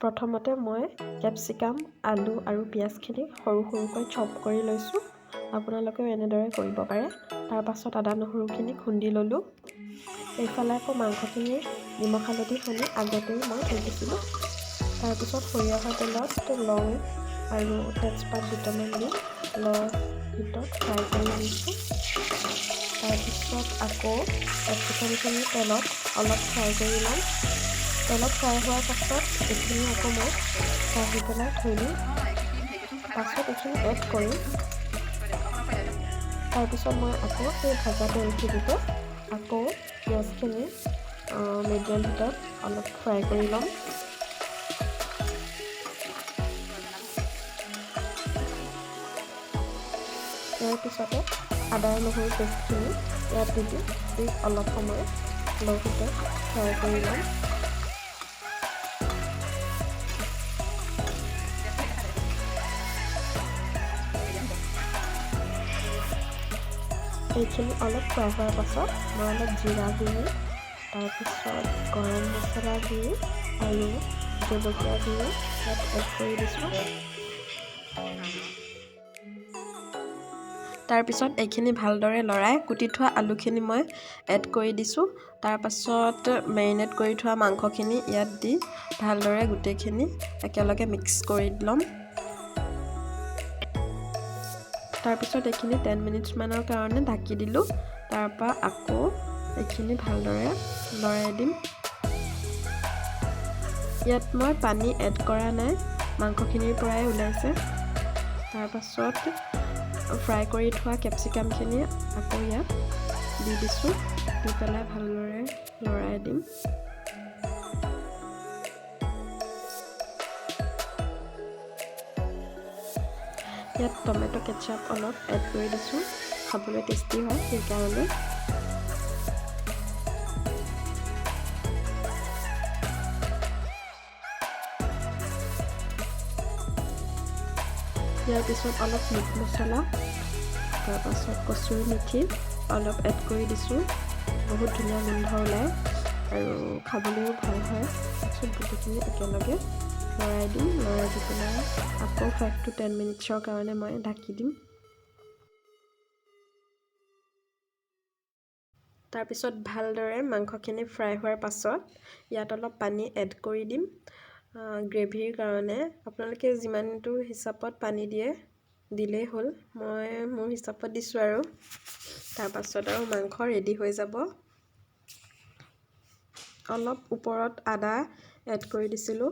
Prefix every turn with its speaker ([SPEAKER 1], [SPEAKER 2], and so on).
[SPEAKER 1] প্ৰথমতে মই কেপচিকাম, আলু আৰু পিঁয়াজখিনি সৰু সৰুকৈ চপ কৰি লৈছোঁ। আপোনালোকেও এনেদৰে কৰিব পাৰে। তাৰপাছত আদা নহৰুখিনি খুন্দি ল'লোঁ। এইফালে আকৌ মাংসখিনি নিমখ হালধি সানি আগতেই মই থৈ দিছিলোঁ। তাৰপিছত সৰিয়হৰ তেলত লং আৰু তেজপাত দুটামান দি ল' হিটত ফ্ৰাই কৰি দিছোঁ। তাৰপিছত আকৌ কেপচিকামখিনি তেলত অলপ ফ্ৰাই কৰি ল'ম। তেলত ফ্ৰাই হোৱাৰ পাছত এইখিনি আকৌ মই কাঢ়ি পেলাই থৈ দিম। পাছত এইখিনি এড কৰিম। তাৰপিছত মই আকৌ সেই ভজা তেলখিনিতে আকৌ পিঁয়াজখিনি মিডিয়াম হিটত অলপ ফ্ৰাই কৰি ল'ম। ইয়াৰ পিছতে আদা নহৰু পেষ্টখিনি ইয়াত দি দিম। দি অলপ সময় ল' হিটত ফ্ৰাই কৰি ল'ম। এইখিনি অলপ ফ্ৰাই হোৱাৰ পাছত মই অলপ জিৰা গুড়ি, তাৰপিছত গৰম মছলা গুড়ি আৰু জলকীয়া গুড়ি ইয়াত এড কৰি দিছোঁ। তাৰপিছত এইখিনি ভালদৰে লৰাই কুটি থোৱা আলুখিনি মই এড কৰি দিছোঁ। তাৰপাছত মেৰিনেট কৰি থোৱা মাংসখিনি ইয়াত দি ভালদৰে গোটেইখিনি একেলগে মিক্স কৰি ল'ম। তাৰপিছত এইখিনি 10 মিনিটছমানৰ কাৰণে ঢাকি দিলোঁ। তাৰপৰা আকৌ এইখিনি ভালদৰে লৰাই দিম। ইয়াত মই পানী এড কৰা নাই, মাংসখিনিৰ পৰাই ওলাইছে। তাৰপাছত ফ্ৰাই কৰি থোৱা কেপচিকামখিনি আকৌ ইয়াত দি দিছোঁ। দি পেলাই ভালদৰে লৰাই দিম। ইয়াত টমেট' কেটচাপ অলপ এড কৰি দিছোঁ, খাবলৈ টেষ্টি হয় সেইকাৰণে। ইয়াৰ পিছত অলপ মিট মছলা, তাৰপাছত কচুৰি মেথি অলপ এড কৰি দিছোঁ। বহুত ধুনীয়া গোন্ধ ওলায় আৰু খাবলৈও ভাল হয়। তাৰপিছত গোটেইখিনি একেলগে লৰাই দিম। লৰাই দি পেলাই আকৌ 5 to 10 মিনিটছৰ কাৰণে মই ঢাকি দিম। তাৰপিছত ভালদৰে মাংসখিনি ফ্ৰাই হোৱাৰ পাছত ইয়াত অলপ পানী এড কৰি দিম গ্ৰেভিৰ কাৰণে। আপোনালোকে যিমানটো হিচাপত পানী দিয়ে দিলেই হ'ল, মই মোৰ হিচাপত দিছোঁ আৰু। তাৰপাছত আৰু মাংস ৰেডি হৈ যাব। অলপ ওপৰত আদা এড কৰি দিছিলোঁ।